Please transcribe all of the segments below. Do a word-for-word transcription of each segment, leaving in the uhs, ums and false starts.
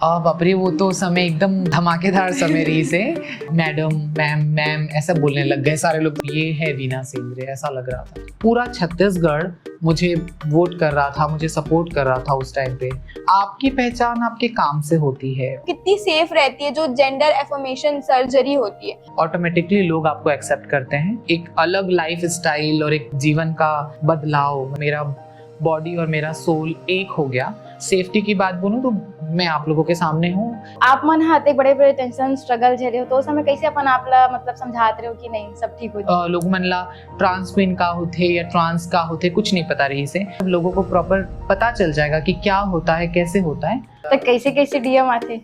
आ, बाप रे, वो तो समय एकदम धमाकेदार समय रहिस हे। मैडम, मैम, मैम ऐसा बोलने लग गए सारे लोग। ये है वीना सेंद्रे, ऐसा लग रहा था। पूरा छत्तीसगढ़ मुझे वोट कर रहा था, मुझे सपोर्ट कर रहा था उस टाइम पे। आपकी पहचान आपके काम से होती है। कितनी सेफ रहती है जो जेंडर एफर्मेशन सर्जरी होती है। ऑटोमेटिकली लोग आपको एक्सेप्ट करते हैं। एक अलग लाइफस्टाइल और एक जीवन का बदलाव। मेरा बॉडी और मेरा सोल एक हो गया। सेफ्टी की बात बोलूँ तो मैं आप लोगों के सामने हूँ। आप मन हा अतेक बड़े बड़े टेंशन स्ट्रगल झेले हो, तो उस समय कैसे अपन आप ला मतलब समझात रहे हो कि नहीं, सब ठीक हो जाए? अ, लोग मन ला ट्रांस क्वीन का होथे या ट्रांस का होथे, कुछ नहीं पता रहिस हे। अब लोगों को प्रॉपर पता चल जाएगा कि क्या होता है, कैसे होता है। तो कैसे कैसे डीएम आथे?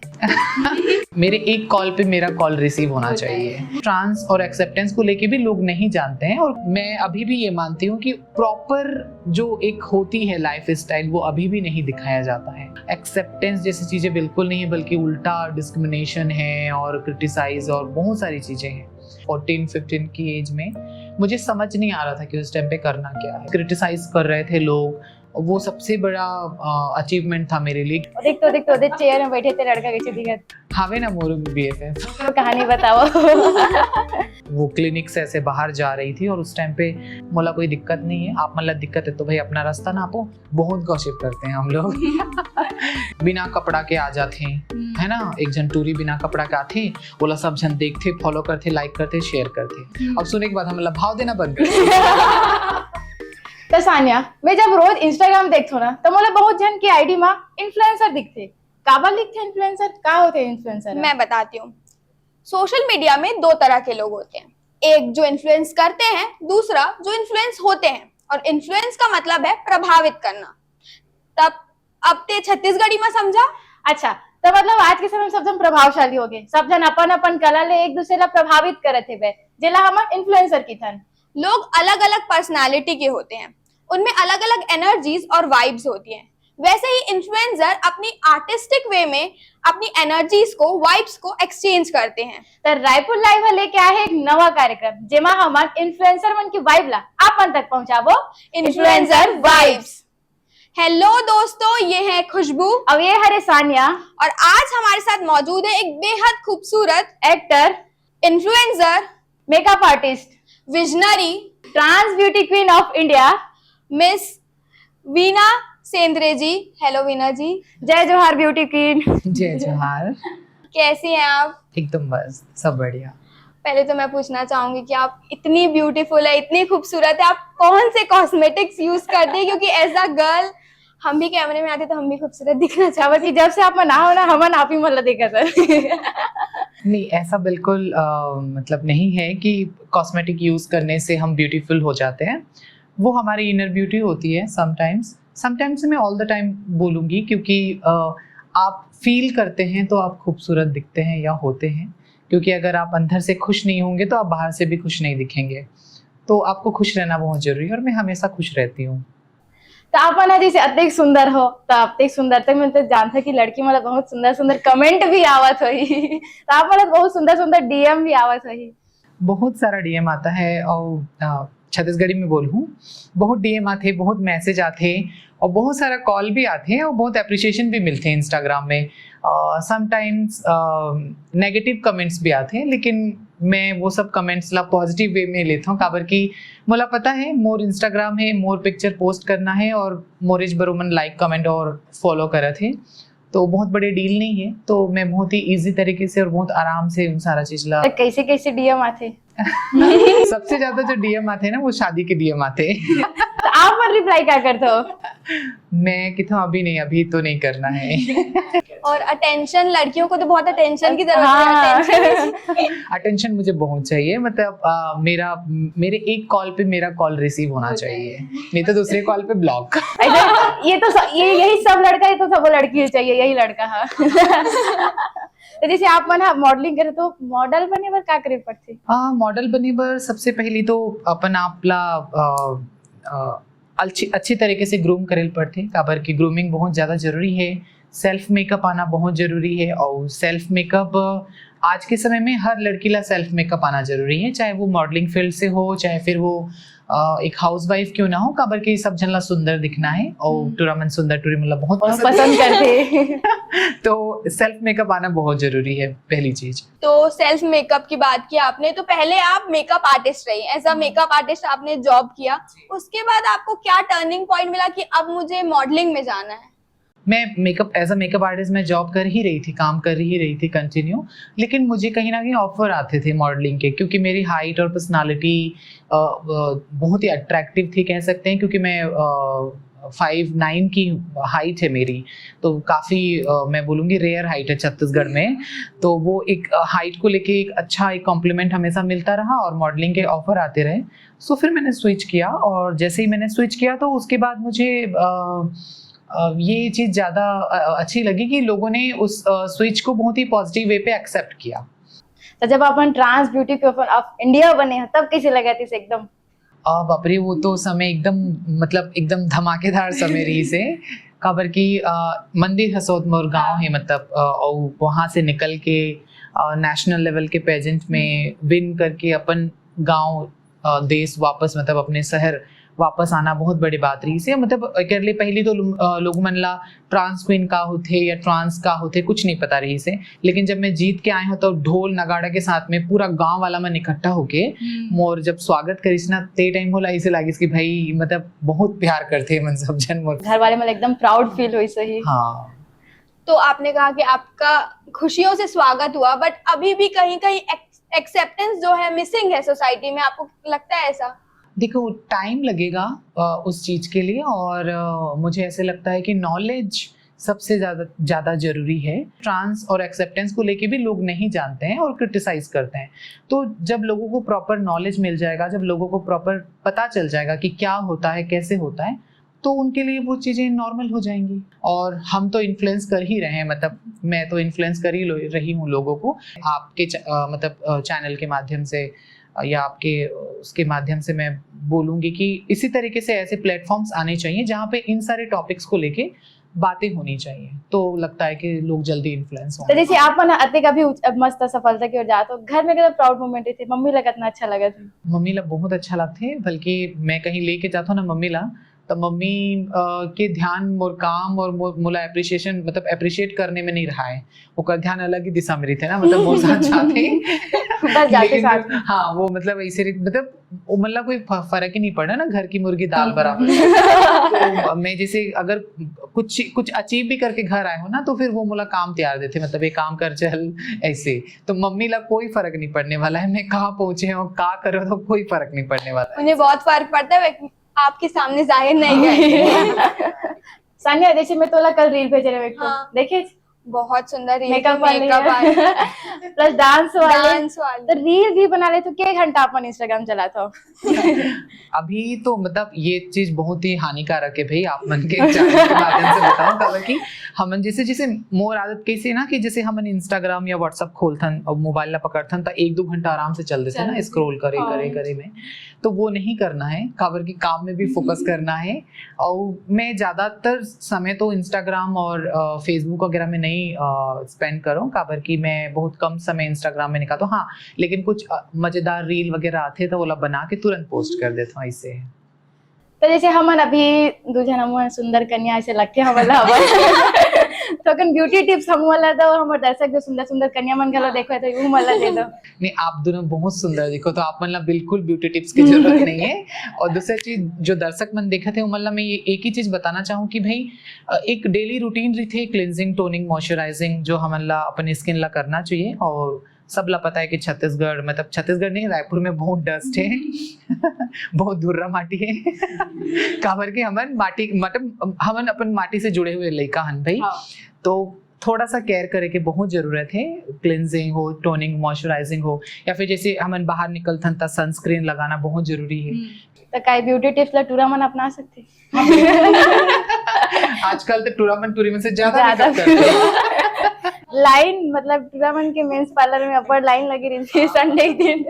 मेरे एक कॉल पे मेरा कॉल रिसीव होना चाहिए। ट्रांस और एक्सेप्टेंस को लेके भी लोग नहीं जानते हैं, और मैं अभी भी ये मानती हूँ कि प्रॉपर जो एक होती है लाइफस्टाइल, वो अभी भी नहीं दिखाया जाता है। एक्सेप्टेंस जैसी चीजें बिल्कुल नहीं है, बल्कि उल्टा डिस्क्रिमिनेशन है और क्रिटिसाइज और बहुत सारी चीजें हैं। फोर्टीन फिफ्टीन की एज में मुझे समझ नहीं आ रहा था कि उस टाइम पे करना क्या है। क्रिटिसाइज कर रहे थे लोग, वो सबसे बड़ा अचीवमेंट था मेरे लिए। देख तो देख तो देख, चेयर में बैठे थे लड़का कैसे दिखत। हावे ना मोर बीएफएफ। तो कहानी बताओ। वो क्लिनिक से ऐसे बाहर जा रही थी और उस टाइम पे मोला कोई दिक्कत नहीं है, आप मतलब दिक्कत है तो भाई अपना रास्ता नापो। बहुत गॉसिप करते हैं हम लोग। बिना कपड़ा के आ जाते हैं, है ना, एक झन टूरी बिना कपड़ा के आथे, ओला सब झन देखते, फॉलो करते, लाइक करते, शेयर करते। अब सुने के बाद हम मतलब भाव देना बंद कर। तो सानिया, मैं जब रोज इंस्टाग्राम देखथो ना, तो मोला बहुत झन के आईडी मा इन्फ्लुएंसर दिखथे। काबर लिखथे इन्फ्लुएंसर? का होथे इन्फ्लुएंसर? मैं बताती हूँ। सोशल मीडिया में दो तरह के लोग होते हैं, एक जो इन्फ्लुएंस करते हैं, दूसरा जो इन्फ्लुएंस होते हैं। और इन्फ्लुएंस का मतलब है प्रभावित करना। तब अब ते छत्तीसगढ़ी में समझा। अच्छा, तो मतलब आज के समय में सब झन प्रभावशाली हो गए, सब झन अपन अपन कला ले एक दूसरे ला प्रभावित करत हेबे, जेला हमन इन्फ्लुएंसर किथन। लोग अलग अलग पर्सनालिटी के होते हैं, उनमें अलग अलग एनर्जीज और वाइब्स होती हैं। वैसे ही इन्फ्लुएंसर अपनी आर्टिस्टिक वे में अपनी एनर्जीज को, वाइब्स को एक्सचेंज करते हैं। तो रायपुर लाइव लेके आए हैं एक नवा कार्यक्रम, जेमा हमन इन्फ्लुएंसर मन की वाइब ला आप मन तक पहुंचाबो। Influencer vibes. हेलो दोस्तों, ये है खुशबू। और ये हरे सानिया। और आज हमारे साथ मौजूद है एक बेहद खूबसूरत actor, influencer, makeup artist, visionary, trans beauty queen of India, miss Veena Sendre ji. Hello Veena ji. जय जोहार ब्यूटी क्वीन। जय जोहार। कैसी हैं आप? एकदम मस्त, सब बढ़िया। पहले तो मैं पूछना चाहूंगी कि आप इतनी ब्यूटीफुल है, इतनी खूबसूरत है, आप कौन से कॉस्मेटिक्स यूज करते हैं? क्योंकि एज अ गर्ल हम भी कैमरे में आते तो हम भी खूबसूरत दिखना चाहते। कि जब से आप मन आओ ना, हमन आप ही मन ला देखत हन। नहीं, ऐसा बिल्कुल अ, मतलब नहीं है कि कॉस्मेटिक यूज करने से हम ब्यूटीफुल हो जाते हैं। वो हमारी इनर ब्यूटी होती है समटाइम्स। समटाइम्स मैं ऑल द टाइम बोलूँगी, क्योंकि अ, आप फील करते हैं तो आप खूबसूरत दिखते हैं या होते हैं। क्योंकि अगर आप अंदर से खुश नहीं होंगे तो आप बाहर से भी खुश नहीं दिखेंगे। तो आपको खुश रहना बहुत ज़रूरी है और मैं हमेशा खुश रहती हूँ। तो आप मन ह जैसे अतेक सुंदर हो, तो अतेक सुंदरता में तो जानता कि लड़की मन ला बहुत सुंदर सुंदर कमेंट भी आवत होही। तो आप मन ला बहुत सुंदर सुंदर डीएम भी आवत होही। बहुत सारा डीएम आता है और अ, छत्तीसगढ़ी में बोलूँ, बहुत डीएम आथे, बहुत मैसेज आथे और बहुत सारा कॉल भी आथे और बहुत अप्रिसिएशन भी मिलथे इंस्टाग्राम में। समटाइम्स नेगेटिव कमेंट्स भी आथे, लेकिन मैं वो सब कमेंट्स ला पॉजिटिव वे में लेता हूँ, काबर कि मोला पता है मोर इंस्टाग्राम है, मोर पिक्चर पोस्ट करना है और मोरेच बर ओमन लाइक, कमेंट और फॉलो करत हे, तो बहुत बड़े डील नहीं है। तो मैं बहुत ही ईजी तरीके से और बहुत आराम से उन सारा चीज ला। तो कैसे कैसे डीएम आथे? सबसे ज्यादा जो डीएम आते हैं ना, वो शादी के डीएम आते हैं। तो आप मन रिप्लाई क्या करते हो? मैं कहता हूँ अभी नहीं, अभी तो नहीं करना है। और अटेंशन, लड़कियों को तो बहुत अटेंशन की जरूरत हाँ। है। अटेंशन अटेंशन मुझे बहुत चाहिए, मतलब अ, मेरा मेरे एक कॉल पे मेरा कॉल रिसीव होना चाहिए, नहीं तो दूसरे कॉल पे ब्लॉक। ऐसे ये तो स, ये यही सब लड़का, ये तो सब लड़की ही चाहिए, यही लड़का है। तो जैसे आप मन मॉडलिंग करे तो मॉडल बने बर का करे पड़थे? हाँ, मॉडल बने बर सबसे पहली तो अपन आप ला अ, अ, अच्छी अच्छी तरीके से ग्रूम करे पड़थे, काबर कि ग्रूमिंग बहुत ज्यादा जरूरी है। सेल्फ मेकअप आना बहुत जरूरी है और सेल्फ मेकअप आज के समय में हर लड़की ला सेल्फ मेकअप आना जरूरी है, चाहे वो मॉडलिंग फील्ड से हो, चाहे फिर वो अ, एक हाउसवाइफ क्यों ना हो, काबर के सब झन ला सुंदर दिखना है और हम्म। टूरा मन सुंदर टूरी मन ला बहुत बहुत पसंद पसंद है। करथे। तो सेल्फ मेकअप आना बहुत जरूरी है, पहली चीज। तो सेल्फ मेकअप की बात की आपने, तो पहले आप मेकअप आर्टिस्ट रही, एज अ मेकअप आर्टिस्ट आपने जॉब किया, उसके बाद आपको क्या टर्निंग पॉइंट मिला कि अब मुझे मॉडलिंग में जाना है? मैं makeup, as a makeup artist मैं जॉब कर ही रही थी, काम कर ही रही थी कंटिन्यू, लेकिन मुझे कहीं ना कहीं ऑफर आते थे मॉडलिंग के, क्योंकि मेरी हाइट और पर्सनालिटी बहुत ही अट्रैक्टिव थी, कह सकते हैं, क्योंकि मैं फाइव नाइन की हाइट है मेरी। तो काफ़ी, मैं बोलूँगी, रेयर हाइट है छत्तीसगढ़ में। तो वो एक हाइट को लेके एक अच्छा एक कॉम्प्लीमेंट हमेशा मिलता रहा और मॉडलिंग के ऑफर आते रहे। सो फिर मैंने स्विच किया, और जैसे ही मैंने स्विच किया तो उसके बाद मुझे अ, अ, ये चीज़ ज़्यादा अ, अच्छी लगी कि लोगों ने उस स्विच को बहुत ही पॉजिटिव वे पे एक्सेप्ट किया। तो जब अपन trans beauty queen of India बने हो, तब कैसे लगा थी एकदम? आ, बाप रे, वो तो समय एकदम, मतलब, एकदम धमाकेदार समय रहिसे। काबर कि अ, मंदिर हसोद मोर गांव है, मतलब, अ, और वहाँ से निकल के नेशनल लेवल के पेजेंट में विन करके अपन गांव, अ, देश वापस, मतलब, अपने शहर वापस आना बहुत बड़ी बात रहिसे। मतलब, कर ले, पहली तो लो-, अ, लोग मन ला ट्रांस क्वीन का होथे या ट्रांस का होथे, कुछ नहीं पता रहिसे। लेकिन जब मैं जीत के आए हूँ, तो ढोल नगाड़ा के साथ में पूरा गांव वाला मन इकट्ठा होके मोर जब स्वागत करिस ना, ते टाइम मोला ऐसे लागिस कि भाई, मतलब, बहुत प्यार करथे मन सब झन मोर। घर वाले मन एकदम प्राउड फील होइस होही। हाँ। तो आपने कहा कि आपका खुशियों से स्वागत हुआ, बट अभी भी कहीं कहीं एक्सेप्टेंस जो है, मिसिंग है सोसाइटी में, आपको लगता है ऐसा? देखो, टाइम लगेगा अ, उस चीज़ के लिए, और अ, मुझे ऐसे लगता है कि नॉलेज सबसे ज़्यादा, ज़्यादा ज़रूरी है। ट्रांस और एक्सेप्टेंस को लेके भी लोग नहीं जानते हैं और क्रिटिसाइज करते हैं। तो जब लोगों को प्रॉपर नॉलेज मिल जाएगा, जब लोगों को प्रॉपर पता चल जाएगा कि क्या होता है, कैसे होता है, तो उनके लिए वो चीज़ें नॉर्मल हो जाएंगी। और हम तो इन्फ्लुएंस कर ही रहे हैं, मतलब, मैं तो इन्फ्लुएंस कर ही लो-, रही हूँ लोगों को आपके च-, अ, मतलब, अ, चैनल के माध्यम से, अ, या आपके, अ, उसके माध्यम से मैं बोलूँगी कि इसी तरीके से ऐसे प्लेटफॉर्म्स आने चाहिए, जहाँ पे इन सारे टॉपिक्स को लेके बातें होनी चाहिए। तो लगता है कि लोग जल्दी इन्फ्लुएंस तो होंगे। जैसे आप मन अतेक अभी उच-, अब मस्त सफलता की ओर जात हो, घर में कतका प्राउड मोमेंट रहिथे, मम्मी ला कतना अच्छा लगथे? मम्मी ला बहुत अच्छा लगथे, बल्कि मैं कहीं लेके जाता हूँ ना मम्मी ला, तो मम्मी अ, के ध्यान मोर काम और मोर, मोला अप्रिशिएशन, मतलब, अप्रिशिएट करने में नहीं रहा है। ओकर ध्यान अलग ही दिशा में रहिथे ना, मतलब, मोर साथ जाथे। बस जाथे लेकिन साथ में। हाँ, वो, मतलब, ऐसे रही, मतलब, वो, मतलब, कोई फ-, फर्क ही नहीं पड़ना ना, घर की मुर्गी दाल बराबर। तो मैं जैसे अगर कुछ, कुछ अचीव भी करके घर आए हो ना, तो फिर वो मोला काम तियार देथे, मतलब, ये काम कर चल, ऐसे। तो मम्मी ला कोई फर्क नहीं पड़ने वाला है, मैं कहाँ पहुंचे हूँ, का करो, तो कोई फर्क नहीं पड़ने वाला है। उन्हें बहुत फर्क पड़ता है, वे आपके सामने जाहिर नहीं करते। सानिया, जैसे मैं तोला कल रील भेजे रहे, हाँ। देखे? बहुत सुंदर रील, मेकअप वाली मेकअप है। वाली। प्लस डांस वाली। डांस वाली। तो रील भी बना ले तो के घंटा अपन इंस्टाग्राम चलात हो? अभी तो, मतलब, ये चीज बहुत ही हानिकारक है भाई, आप मन के चैनल के माध्यम से बताओ, काबर कि हमन जैसे, जैसे मोर आदत कैसे ना कि जैसे हमन इंस्टाग्राम या व्हाट्सएप खोलथन और मोबाइल ला पकड़थन, तो एक दो घंटा आराम से चल देथे ना, चल। स्क्रॉल करे हाँ। करे करे में। तो वो नहीं करना है, काबर कि काम में भी फोकस करना है। और मैं ज्यादातर समय तो इंस्टाग्राम और फेसबुक वगैरह में नहीं स्पेंड करूँ, काबर कि मैं बहुत कम समय इंस्टाग्राम में निकालता हूँ। हाँ, लेकिन कुछ अ, मजेदार रील वगैरह आथे, तो ओला बना के तुरंत पोस्ट कर देता हूँ, ऐसे है। तो जैसे हमन अभी दू झन हमन सुंदर कन्या ऐसे लगथे हमन ला हमन। तो अगर ब्यूटी टिप्स हमन ला दो, हमर दर्शक जो सुंदर सुंदर कन्या मन घलो देखे तो वो मन ला दे दो। नहीं, आप दोनों बहुत सुंदर दिखो, तो आप मन ला बिल्कुल ब्यूटी टिप्स की जरूरत नहीं है। और दूसरा चीज, जो दर्शक मन देखत है, उमन ला मैं ये एक ही चीज बताना चाहूँ कि भाई, अ, एक डेली रूटीन रहिथे, क्लिंजिंग, टोनिंग, मॉइस्चराइजिंग, जो हमन ला अपन स्किन ला करना चाहिए। और सब ला पता है कि छत्तीसगढ़, मतलब, छत्तीसगढ़ नहीं, रायपुर में बहुत डस्ट है। बहुत धुर्रा माटी है। काबर के हमन माटी, मतलब, हमन अपन माटी से जुड़े हुए लइका हन भाई। हाँ। तो थोड़ा सा केयर करे के बहुत जरूरत है। क्लिंजिंग हो, टोनिंग, मॉइस्चराइजिंग हो, या फिर जैसे हमन बाहर निकलथन, त सनस्क्रीन लगाना बहुत जरूरी है। तो काई ब्यूटी टिप्स ला टूरा मन अपना सकथे? आजकल तो टूरा मन टूरी मन से ज्यादा ज्यादा। मेकअप करते हैं। लाइन, मतलब, टूरा मन के मेंस पार्लर में अब्बड़ लाइन लगी रहिथे संडे के दिन।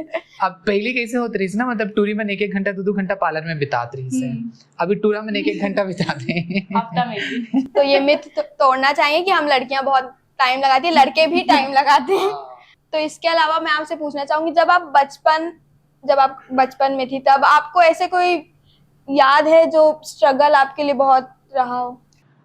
अब पहले कैसे होत रहिस ना, मतलब, टूरी मन एक एक घंटा, दो दो घंटा पार्लर में बितात रहिस है। हम्म। अभी टूरा मन एक एक घंटा बिताथे। हफ्ता में भी। तो ये मिथ तो तोड़ना चाहिए कि हम लड़कियां बहुत टाइम लगाती हैं, लड़के भी टाइम लगाते हैं। तो इसके अलावा मैं आपसे पूछना चाहूंगी, जब आप बचपन जब आप बचपन में थी, तब आपको ऐसे कोई याद है जो स्ट्रगल आपके लिए बहुत रहा हो?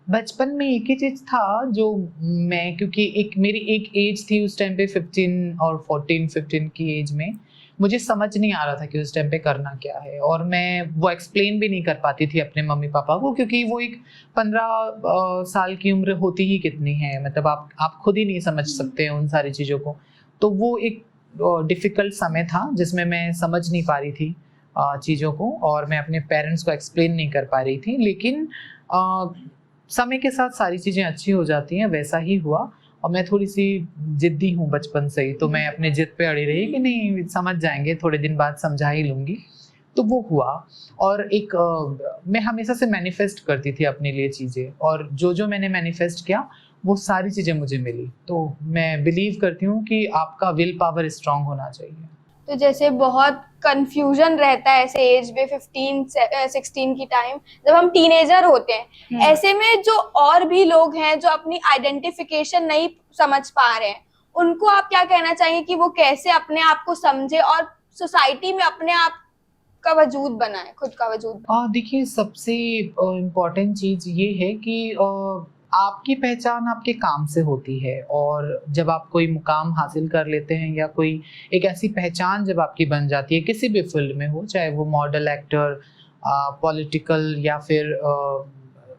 बचपन में एक ही चीज था जो मैं, क्योंकि एक मेरी एक एज थी उस टाइम पे, फिफ्टीन और फोर्टीन फिफ्टीन की एज में, मुझे समझ नहीं आ रहा था कि उस टाइम पे करना क्या है, और मैं वो एक्सप्लेन भी नहीं कर पाती थी अपने मम्मी पापा को, क्योंकि वो एक पंद्रह साल की उम्र होती ही कितनी है, मतलब आप आप खुद ही नहीं समझ सकते हैं उन सारी चीज़ों को। तो वो एक डिफिकल्ट समय था जिसमें मैं समझ नहीं पा रही थी चीज़ों को, और मैं अपने पेरेंट्स को एक्सप्लेन नहीं कर पा रही थी। लेकिन समय के साथ सारी चीज़ें अच्छी हो जाती हैं, वैसा ही हुआ। और मैं थोड़ी सी जिद्दी हूँ बचपन से ही, तो मैं अपने जिद पे अड़ी रही कि नहीं, समझ जाएंगे, थोड़े दिन बाद समझा ही लूँगी। तो वो हुआ। और एक मैं हमेशा से मैनिफेस्ट करती थी अपने लिए चीज़ें, और जो जो मैंने मैनिफेस्ट किया, वो सारी चीज़ें मुझे मिली। तो मैं बिलीव करती हूँ कि आपका विल पावर स्ट्रांग होना चाहिए। तो जैसे बहुत कंफ्यूजन रहता है ऐसे एज में, फिफ्टीन सिक्सटीन की टाइम, जब हम टीनेजर होते हैं, हम्म। ऐसे में जो और भी लोग हैं जो अपनी आइडेंटिफिकेशन नहीं समझ पा रहे हैं, उनको आप क्या कहना चाहेंगे कि वो कैसे अपने आप को समझे और सोसाइटी में अपने आप का वजूद बनाए, खुद का वजूद बनाए? देखिए, सबसे इम्पॉर्टेंट चीज़ ये है कि आपकी पहचान आपके काम से होती है, और जब आप कोई मुकाम हासिल कर लेते हैं या कोई एक ऐसी पहचान जब आपकी बन जाती है किसी भी फील्ड में हो, चाहे वो मॉडल, एक्टर, पॉलिटिकल या फिर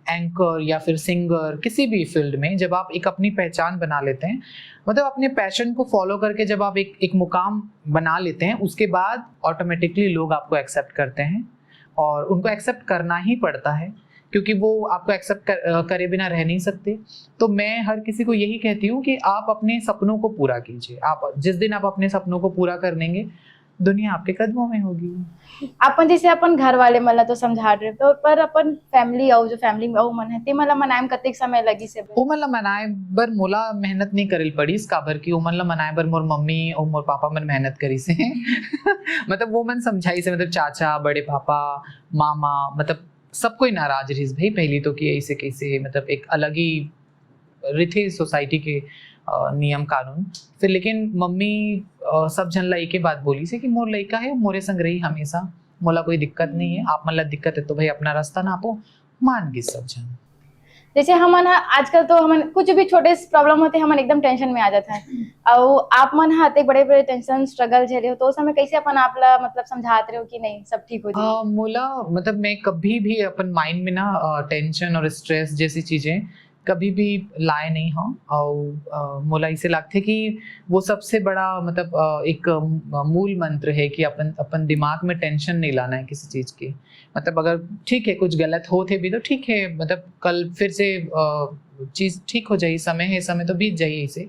एंकर या फिर सिंगर, किसी भी फील्ड में जब आप एक अपनी पहचान बना लेते हैं, मतलब अपने पैशन को फॉलो करके जब आप एक एक मुकाम बना लेते हैं, उसके बाद ऑटोमेटिकली लोग आपको एक्सेप्ट करते हैं, और उनको एक्सेप्ट करना ही पड़ता है, क्योंकि वो आपको एक्सेप्ट कर, करे बिना रह नहीं सकते। तो मैं हर किसी को यही कहती हूँ कि आप अपने सपनों को पूरा कीजिए। आप जिस दिन आप अपने सपनों को पूरा कर लेंगे, दुनिया आपके कदमों में होगी। अपन जैसे अपन घर वाले मन ला तो समझा रहे हो, पर अपन फैमिली अउ जो फैमिली में अउ मन है, ते मन ला मनाए में कतेक समय लगिस हे? ओ मन ला मनाए बर मोला मेहनत नहीं करे ल पड़िस, काबर कि ओ मन ला मनाए बर मोर मम्मी अउ मोर पापा मन मेहनत करिस हे। मतलब वो मन समझाइस हे, मतलब चाचा, बड़े पापा, मामा, मतलब सब कोई नाराज रहिस भाई पहली तो, कि ऐसे कैसे, मतलब एक अलग ही रिथे सोसाइटी के नियम कानून। फिर लेकिन मम्मी सब झन ला एके बात बोलिस हे कि मोर लइका हे, मोरे संग रही हमेशा, मोला कोई दिक्कत नहीं है। आप मन ला दिक्कत है तो भाई अपना रास्ता नापो। मान गिस सब झन। जैसे हमन ह आजकल तो हमन कुछ भी छोटे से प्रॉब्लम होथे, हमन एकदम टेंशन में आ जात हन। अउ आप मन ह अतेक बड़े-बड़े टेंशन, स्ट्रगल झेले हो, तो उस समय कैसे अपन आप ला मतलब समझात रहे हो कि नहीं, सब ठीक हो जाही? अ, मोला मतलब मैं कभी भी अपन माइंड में ना अ, टेंशन और स्ट्रेस जैसी चीज़ें कभी भी लाए नहीं हव। अउ अ, मोला इसे लगथे कि वो सबसे बड़ा मतलब अ, एक अ, मूल मंत्र है कि अपन अपन दिमाग में टेंशन नहीं लाना है किसी चीज़ की। मतलब अगर ठीक है, कुछ गलत होथे भी तो ठीक है, मतलब कल फिर से अ, चीज़ ठीक हो जाही, समय है, समय तो बीत जाही ऐसे।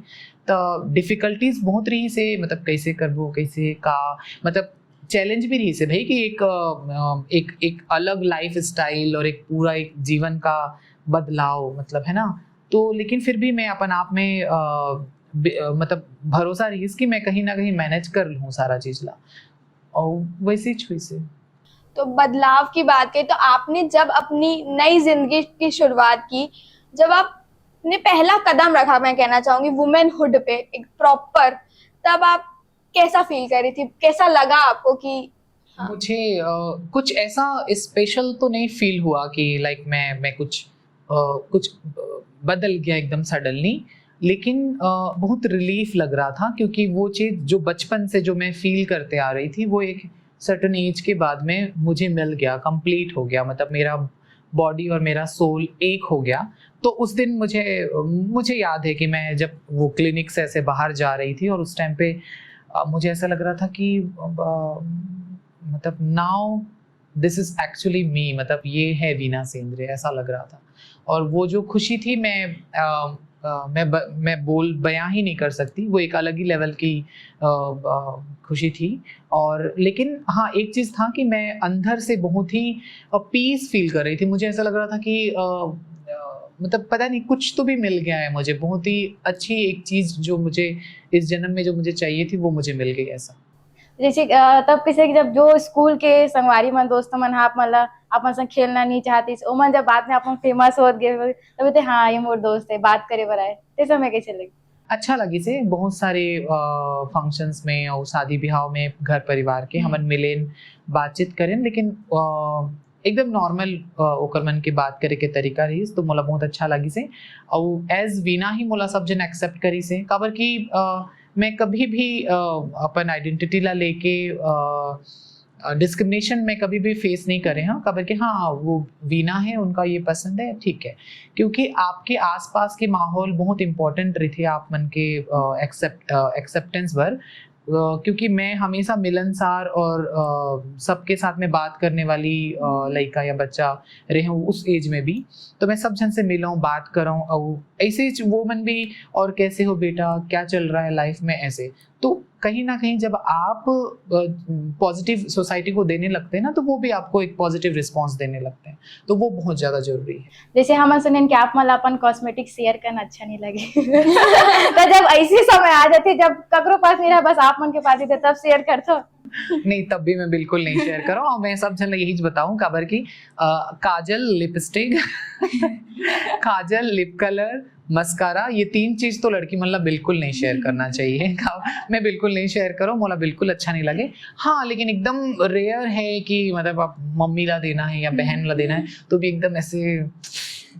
तो डिफिकल्टीज बहुत रहिस हे, मतलब कैसे करबो, कैसे का, मतलब चैलेंज भी रहिस हे भाई कि एक अ, एक एक अलग लाइफस्टाइल और एक पूरा एक जीवन का बदलाव, मतलब है ना। तो लेकिन फिर भी मैं अपन आप में अ, बे- अ, मतलब भरोसा रहिस कि मैं कहीं ना कहीं मैनेज कर लूँ सारा चीज़ ला, और वैसे ही हुइस हे। तो बदलाव की बात करें तो आपने जब अपनी नई जिंदगी की शुरुआत की, जब आपने पहला कदम रखा, मैं कहना चाहूंगी वुमेनहुड पे एक प्रॉपर, तब आप कैसा फील कर रही थी, कैसा लगा आपको कि हाँ। मुझे अ, कुछ ऐसा स्पेशल तो नहीं फील हुआ कि लाइक मैं मैं कुछ अ, कुछ अ, बदल गया एकदम सडनली। लेकिन अ, बहुत रिलीफ लग रहा था, क्योंकि वो चीज़ जो बचपन से जो मैं फील करते आ रही थी, वो एक सर्टेन एज के बाद में मुझे मिल गया, कंप्लीट हो गया, मतलब मेरा बॉडी और मेरा सोल एक हो गया। तो उस दिन मुझे मुझे याद है कि मैं जब वो क्लिनिक से ऐसे बाहर जा रही थी और उस टाइम पे अ, मुझे ऐसा लग रहा था कि अ, मतलब now this is actually me, मतलब ये है वीना सेंद्रे, ऐसा लग रहा था। और वो जो खुशी थी, मैं अ, अ, मैं ब, मैं बोल बयां ही नहीं कर सकती। वो एक अलग ही लेवल की अ, अ, खुशी थी। और लेकिन हाँ, एक चीज़ था कि मैं अंदर से बहुत ही पीस फील कर रही थी। मुझे ऐसा लग रहा था कि अ, अ, मतलब पता नहीं, कुछ तो भी मिल गया है मुझे, बहुत ही अच्छी एक चीज़ जो मुझे इस जन्म में जो मुझे चाहिए थी, वो मुझे मिल गई, ऐसा। जैसे अ, तब कैसे कि जब जो स्कूल के संगवारी मन, दोस्त मन ह आप मन ला अपन संग खेलना नहीं चाहतिस, ओमन जब बाद में अपन फेमस होत गए, तब ते हाँ, ये मोर दोस्त है, बात करे बर आए, ते समय कैसे लगे? अच्छा लगिस हे, बहुत सारे फंक्शंस में और शादी ब्याह में घर परिवार के हमन मिलेन, बातचीत करेन, लेकिन अ, एकदम नॉर्मल ओकर मन के बात करे के तरीका रहिस, तो मोला बहुत अच्छा लगिस हे। और एज वीना ही मोला सब जन एक्सेप्ट करिस हे, काबर कि अ, मैं कभी भी अ, अपन आइडेंटिटी ला लेके डिस्क्रिमिनेशन मैं कभी भी फेस नहीं करे हूँ, काबर कि हाँ, वो वीना है, उनका ये पसंद है, ठीक है। क्योंकि आपके आसपास के माहौल बहुत इंपॉर्टेंट रहिथे आप मन के एक्सेप्ट एक्सेप्टेंस बर। अ, क्योंकि मैं हमेशा मिलनसार और अ, सबके साथ में बात करने वाली अ, लड़का या बच्चा रहे हूँ उस एज में भी, तो मैं सब जन से मिला हूँ, बात करा हूँ। और ऐसे ही वो मन भी, और कैसे हो बेटा, क्या चल रहा है लाइफ में, ऐसे। तो कहीं ना कहीं जब आप पॉजिटिव सोसाइटी को देने लगते हैं ना, तो वो भी आपको एक पॉजिटिव रिस्पॉन्स देने लगते हैं, तो वो बहुत ज्यादा जरूरी है। जैसे हम सुनेन कि आप मन ला अपन कॉस्मेटिक शेयर करना अच्छा नहीं लगे, तो जब ऐसी समय आ जाती है जब ककरो पास नहीं रहा, बस आप मन के पास ही थे, तब शेयर करथो? नहीं, तब भी मैं बिल्कुल नहीं शेयर करूँ। और मैं सब जन ला यही बताऊं, काबर कि अ, काजल, लिपस्टिक काजल, लिप कलर, मस्कारा, ये तीन चीज तो लड़की मन ला बिल्कुल नहीं शेयर करना चाहिए। का-, मैं बिल्कुल नहीं शेयर करूँ, मोला बिल्कुल अच्छा नहीं लगे। हाँ, लेकिन एकदम रेयर है कि मतलब आप मम्मी ला देना है या बहन ला देना है, तो भी एकदम ऐसे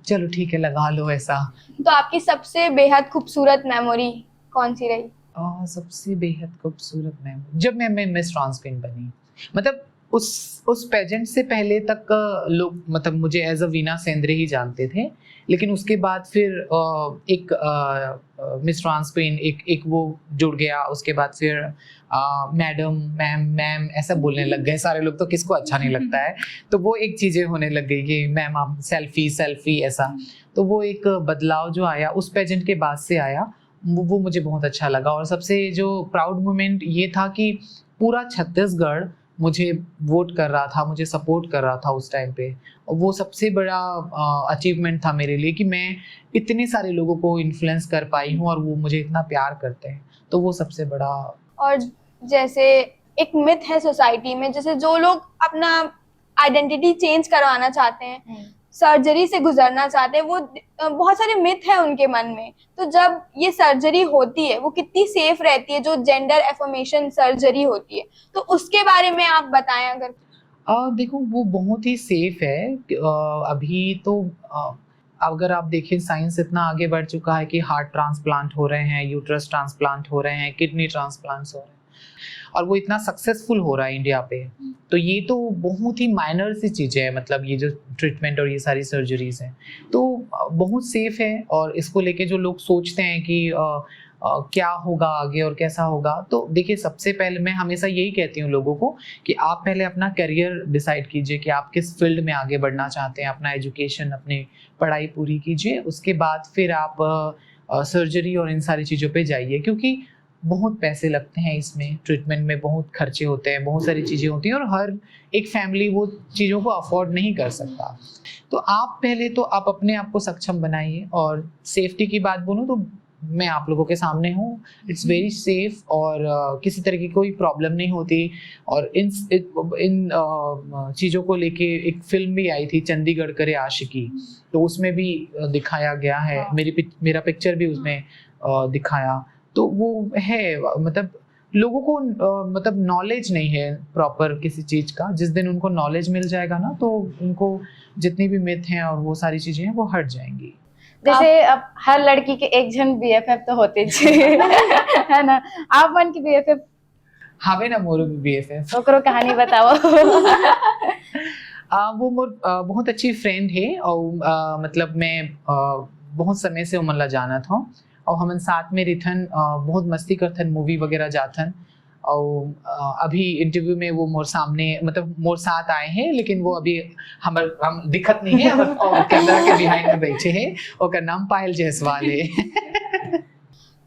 चलो ठीक है, लगा लो, ऐसा। तो आपकी सबसे बेहद खूबसूरत मेमोरी कौन सी रही? आ, सबसे बेहद खूबसूरत मेमोरी जब मैं, मैं मिस ट्रांस क्वीन बनी, मतलब उस उस पेजेंट से पहले तक अ, लोग, मतलब मुझे एज अ वीना सेंद्रे ही जानते थे, लेकिन उसके बाद फिर अ, एक मिस ट्रांस क्वीन एक एक वो जुड़ गया। उसके बाद फिर मैडम, मैम, मैम ऐसा बोलने लग गए सारे लोग, तो किसको अच्छा नहीं लगता है। तो वो एक चीजें होने लग गई कि मैम आप सेल्फी सेल्फी ऐसा। तो वो एक बदलाव जो आया उस पेजेंट के बाद से आया, वो, वो मुझे बहुत अच्छा लगा। और सबसे जो प्राउड मोमेंट ये था कि पूरा छत्तीसगढ़ मुझे वोट कर रहा था, मुझे सपोर्ट कर रहा था उस टाइम पे। और वो सबसे बड़ा अचीवमेंट था मेरे लिए कि मैं इतने सारे लोगों को इन्फ्लुएंस कर पाई हूँ और वो मुझे इतना प्यार करते हैं, तो वो सबसे बड़ा। और जैसे एक मिथ है सोसाइटी में, जैसे जो लोग अपना आइडेंटिटी चेंज करवाना चाहते हैं, सर्जरी से गुजरना चाहते हैं, वो अ, बहुत सारे मिथ है उनके मन में। तो जब ये सर्जरी होती है, वो कितनी सेफ रहती है, जो जेंडर एफर्मेशन सर्जरी होती है, तो उसके बारे में आप बताएं अगर। अ, देखो, वो बहुत ही सेफ है। अ, अभी तो अ, अगर आप देखें, साइंस इतना आगे बढ़ चुका है कि हार्ट ट्रांसप्लांट हो रहे हैं, यूट्रस ट्रांसप्लांट हो रहे हैं, किडनी ट्रांसप्लांट्स हो रहे हैं, और वो इतना सक्सेसफुल हो रहा है इंडिया पे। तो ये तो बहुत ही माइनर सी चीज़ें हैं, मतलब ये जो ट्रीटमेंट और ये सारी सर्जरीज हैं, तो अ, बहुत सेफ है। और इसको लेके जो लोग सोचते हैं कि अ, अ, क्या होगा आगे और कैसा होगा, तो देखिए, सबसे पहले मैं हमेशा यही कहती हूँ लोगों को कि आप पहले अपना करियर डिसाइड कीजिए कि आप किस फील्ड में आगे बढ़ना चाहते हैं, अपना एजुकेशन, अपनी पढ़ाई पूरी कीजिए। उसके बाद फिर आप सर्जरी और इन सारी चीज़ों पे जाइए, क्योंकि बहुत पैसे लगते हैं इसमें, ट्रीटमेंट में बहुत खर्चे होते हैं, बहुत सारी चीज़ें होती हैं, और हर एक फैमिली वो चीज़ों को अफोर्ड नहीं कर सकता। तो आप पहले तो आप अपने आप को सक्षम बनाइए। और सेफ्टी की बात बोलूँ तो मैं आप लोगों के सामने हूँ, इट्स वेरी सेफ और अ, किसी तरह की कोई प्रॉब्लम नहीं होती। और इन इन अ, चीज़ों को लेके एक फिल्म भी आई थी, चंडीगढ़ करे आशिकी, तो उसमें भी अ, दिखाया गया है। मेरी पिक- मेरा पिक्चर भी उसमें अ, दिखाया। तो वो है, मतलब लोगों को अ, मतलब नॉलेज नहीं है प्रॉपर किसी चीज़ का। जिस दिन उनको नॉलेज मिल जाएगा ना, तो उनको जितनी भी मिथ हैं और वो सारी चीज़ें हैं, वो हट जाएंगी। जैसे अब हर लड़की के एक जन बीएफएफ तो होते ही है ना, आप मन की बीएफएफ? हवे ना मोरो भी बीएफएफ। ओकरो कहानी बताओ। आ, वो मोर आ, बहुत अच्छी फ्रेंड है और आ, मतलब मैं आ, बहुत समय से उमन ला जानत हूँ और हमन साथ में रिथन, आ, बहुत मस्ती करथन, मूवी वगैरह जाथन। और आ, अभी इंटरव्यू में वो मोर सामने, मतलब मोर साथ आए हैं, लेकिन वो अभी हमर हम दिखत नहीं है और कैमरा के बिहाइंड में बैठे हैं। ओकर नाम पायल जायसवाल है।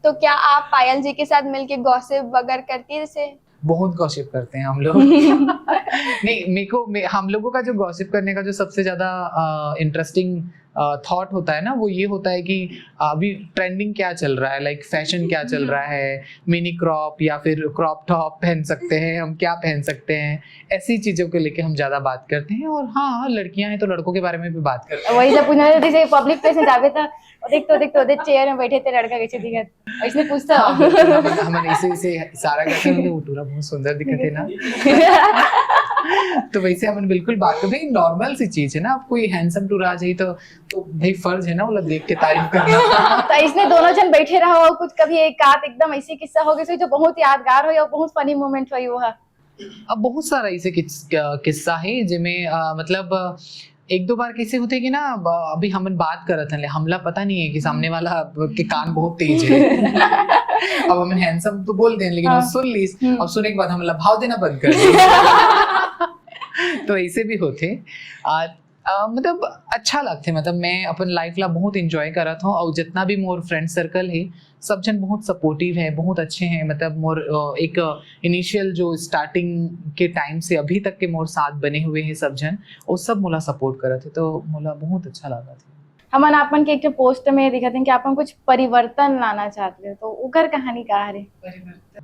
तो क्या आप पायल जी के साथ मिलके गॉसिप वगैरह करती है जैसे? बहुत गॉसिप करते हैं हम लोग। नहीं, मेरे को मे, हम लोगों का जो गॉसिप करने का जो सबसे ज्यादा इंटरेस्टिंग थॉट होता है ना, वो ये होता है कि अभी ट्रेंडिंग क्या चल रहा है, लाइक फैशन क्या चल रहा है, मिनी क्रॉप या फिर क्रॉप टॉप पहन सकते हैं हम, क्या पहन सकते हैं, ऐसी चीजों को लेके हम ज्यादा बात करते हैं। और हाँ, लड़कियां हैं तो लड़कों के बारे में भी बात करते हैं। वही जब पूछना जैसे पब्लिक प्लेस में जाबे त, "ओ देख तो, देख तो, देख चेयर में बैठे थे लड़का कैसे दिखत।" ऐसने पूछता। हाँ, बिल्कुल, हमन हमन ऐसे ऐसे इशारा करते हैं, "वो टूरा बहुत सुंदर दिखत है ना।" तो वैसे हमन बिल्कुल बात करते हैं, नॉर्मल सी चीज है ना। अब कोई हैंडसम टूरा आ जाए तो तो भाई फर्ज है ना, ओला देख के तारीफ करना। तो इसने दोनों जन बैठे रहो और कुछ कभी एक आध एकदम ऐसी किस्सा हो गई जो बहुत यादगार हो या बहुत फनी मोमेंट हो वो है। अब बहुत सारा ऐसे किस- किस्सा है जिसमें अ, मतलब अ, एक दो बार कैसे होते कि ना, अब अभी हमन बात करत हन, हमला पता नहीं है कि सामने वाला के कान बहुत तेज है। अब हमन हैंडसम तो बोल दें, लेकिन वो हाँ। सुन लीस, हम्म। अब सुने के बाद हमला भाव देना बंद कर दे। तो ऐसे भी होते। आ, आ, मतलब अच्छा लगथे, मतलब मैं अपन लाइफ ला बहुत एंजॉय करत हूँ और जितना भी मोर फ्रेंड सर्कल है, सब जन बहुत सपोर्टिव है, बहुत अच्छे हैं। मतलब मोर अ, एक इनिशियल जो स्टार्टिंग के टाइम से अभी तक के मोर साथ बने हुए हैं सब जन, वो सब मोला सपोर्ट करत है, तो मोला बहुत अच्छा लगा था। हमन आपन के एक ठो पोस्ट में दिखत हन कि आपन कुछ परिवर्तन लाना चाहते हो, तो ओकर कहानी का हरे?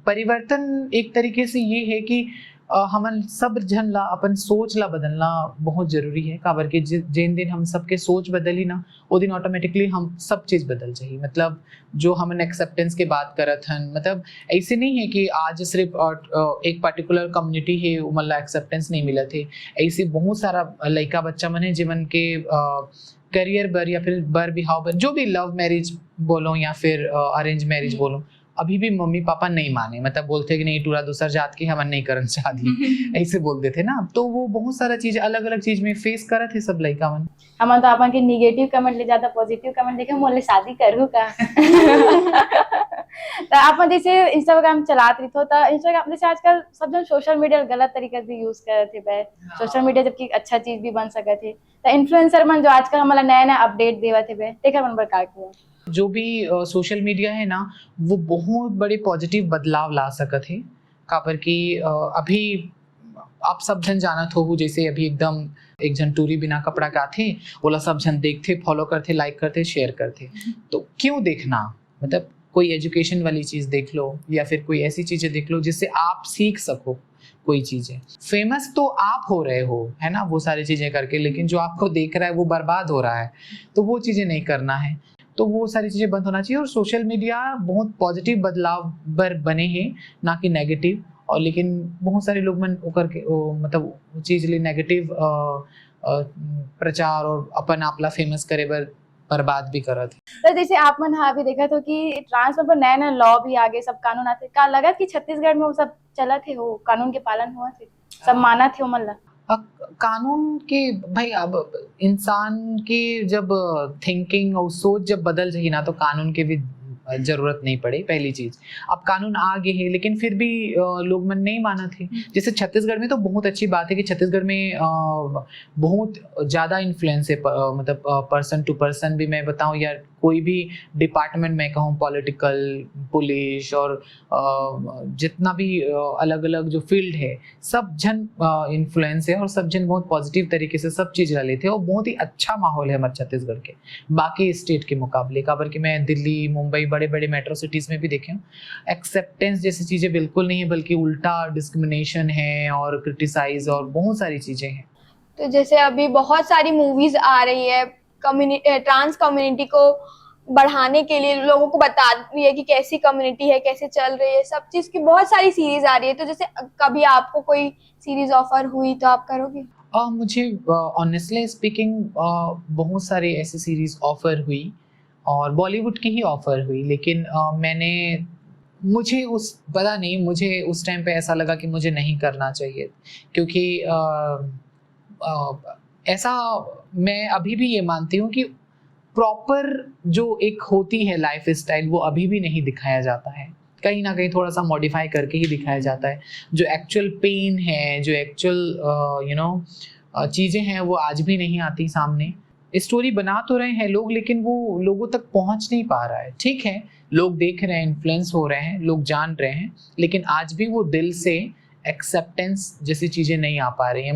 परिवर्तन एक तरीके से ये है कि अ, हमन सब झन ला अपन सोच ला बदलना बहुत जरूरी है, काबर के जि- जेन दिन हम सबके सोच बदलही ना, वो दिन ऑटोमेटिकली हम सब चीज बदल जाही। मतलब जो हमन एक्सेप्टेंस के बात करत हन, मतलब ऐसे नहीं है कि आज सिर्फ अ, अ, एक पर्टिकुलर कम्युनिटी है, उमन ला एक्सेप्टेंस नहीं मिलत है। ऐसे बहुत सारा लइका बच्चा मन है जिमन के करियर बर या फिर बर बिहाव बर, जो भी लव मैरिज बोलो या फिर अरेंज मैरिज हम्म। बोलो, अभी भी मम्मी पापा नहीं माने, मतलब बोलते कि नहीं, टूरा दूसर जात के, हमन नहीं करन शादी, ऐसे बोल देते ना। तो वो बहुत सारा चीज, अलग अलग चीज में फेस करत है सब लइका मन। हमन तो आपन के निगेटिव कमेंट ले ज्यादा पॉजिटिव कमेंट देखे, मोले शादी करू का? तो आपन जैसे इंस्टाग्राम चलात रही तो, तो इंस्टाग्राम जैसे आजकल सब जन सोशल मीडिया गलत तरीके से यूज करत हे बे। सोशल मीडिया जबकि अच्छा चीज भी बन सकत है, तो इन्फ्लुएंसर मन जो आजकल हमला नया नया अपडेट देवत हे बे, तेकर मन बर का किया? जो भी सोशल मीडिया है ना, वो बहुत बड़े पॉजिटिव बदलाव ला सकत है। काबर कि अ, अभी आप सब झन जानत हो, जैसे अभी एकदम एक झन टूरी बिना कपड़ा के आथे, ओला सब झन देखथे, फॉलो करथे, लाइक करथे, शेयर करथे। तो क्यों देखना? मतलब कोई एजुकेशन वाली चीज देख लो या फिर कोई ऐसी चीजें देख लो जिससे आप सीख सको कोई चीजें। फेमस तो आप हो रहे हो, है ना, वो सारी चीजें करके, लेकिन जो आपको देख रहा है वो बर्बाद हो रहा है, तो वो चीजें नहीं करना है। तो वो सारी चीजें बंद होना चाहिए और सोशल मीडिया बहुत पॉजिटिव बदलाव बर बने हैं, ना कि नेगेटिव। और लेकिन बहुत सारे लोग मन ओकर के, ओ, मतलब वो चीज ले नेगेटिव प्रचार और अपन आप ला फेमस करे बर बर्बाद भी करत है। तो जैसे आप मन हा अभी देखत हो कि ट्रांस पर नया नया लॉ भी आगे, सब कानून आथे, का लगत कि छत्तीसगढ़ में वो सब चलत है, वो कानून के पालन हुआ थे, सब मानत है ओमन ला? अ, कानून के, भाई, अब इंसान के जब थिंकिंग और सोच जब बदल जाही ना, तो कानून के भी जरूरत नहीं पड़े, पहली चीज। अब कानून आ गए हैं, लेकिन फिर भी अ, लोग मन नहीं मानत है। जैसे छत्तीसगढ़ में तो बहुत अच्छी बात है कि छत्तीसगढ़ में अ, बहुत ज्यादा इन्फ्लुएंस है, प- अ, मतलब पर्सन टू पर्सन भी मैं बताऊं या कोई भी डिपार्टमेंट में कहूँ, पॉलिटिकल, पुलिस और अ, जितना भी अलग अलग जो फील्ड है, सब जन इन्फ्लुएंस है और सब जन बहुत पॉजिटिव तरीके से सब चीज ला लेते हैं और बहुत ही अच्छा माहौल है हमारे छत्तीसगढ़ के बाकी स्टेट के मुकाबले। काबर कि मैं दिल्ली, मुंबई, बड़े बड़े मेट्रो सिटीज में भी देखे हूँ, एक्सेप्टेंस जैसी चीजें बिल्कुल नहीं है, बल्कि उल्टा डिस्क्रिमिनेशन है और क्रिटिसाइज और बहुत सारी चीजें हैं। तो जैसे अभी बहुत सारी मूवीज आ रही है कम्युनि ट्रांस कम्युनिटी को बढ़ाने के लिए, लोगों को बता रही है कि कैसी कम्युनिटी है, कैसे चल रही है, सब चीज़ की बहुत सारी सीरीज आ रही है। तो जैसे कभी आपको कोई सीरीज ऑफर हुई तो आप करोगे? अ, मुझे ऑनेस्टली स्पीकिंग बहुत सारी ऐसी सीरीज ऑफर हुई और बॉलीवुड की ही ऑफर हुई, लेकिन अ, मैंने मुझे उस पता नहीं, मुझे उस टाइम पे ऐसा लगा कि मुझे नहीं करना चाहिए, क्योंकि अ, अ, ऐसा मैं अभी भी ये मानती हूँ कि प्रॉपर जो एक होती है लाइफ स्टाइल, वो अभी भी नहीं दिखाया जाता है, कहीं ना कहीं थोड़ा सा मॉडिफाई करके ही दिखाया जाता है। जो एक्चुअल पेन है, जो एक्चुअल यू नो चीज़ें हैं, वो आज भी नहीं आती सामने। स्टोरी बना तो रहे हैं लोग, लेकिन वो लोगों तक पहुंच नहीं पा रहा है। ठीक है, लोग देख रहे हैं, इन्फ्लुएंस हो रहे हैं, लोग जान रहे हैं, लेकिन आज भी वो दिल से एक्सेप्टेंस जैसी चीज़ें नहीं आ पा रही हैं।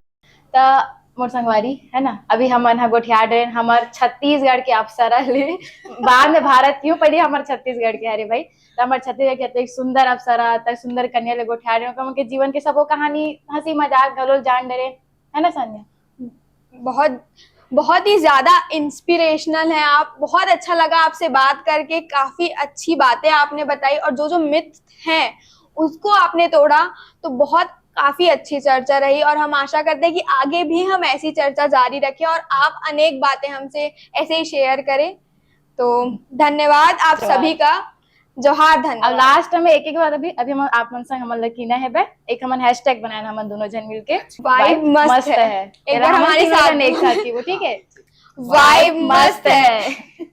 त मोर संगवारी है ना, अभी हमन ह गोठिया डरेन हमर छत्तीसगढ़ के अप्सरा ले। बाद में भारत के हूँ, पहले हमर छत्तीसगढ़ के हरे भाई। त हमर छत्तीसगढ़ के अतेक सुंदर अप्सरा, अतेक सुंदर कन्या ले गोठिया डरेन, ओकर मन के जीवन के सबो कहानी, हंसी मजाक घलो जान डरेन, है ना सान्या? बहुत बहुत ही ज्यादा इंस्पिरेशनल है आप। बहुत अच्छा लगा आपसे बात करके, काफी अच्छी बातें आपने बताई और जो जो मिथ हैं उसको आपने तोड़ा, तो बहुत काफी अच्छी चर्चा रही और हम आशा करते हैं कि आगे भी हम ऐसी चर्चा जारी रखें और आप अनेक बातें हमसे ऐसे ही शेयर करें। तो धन्यवाद आप जोहार। सभी का, जोहार, अब धन्यवाद। लास्ट में एक एक बात, अभी अभी हम आप मन संग हमन लकीना है बे, एक हमन हैशटैग बनाए हमन दोनों जन मिलके। वाइब मस्त है। एक बार हमारे साथ एक साथ की वो, ठीक है? वाइब मस्त है।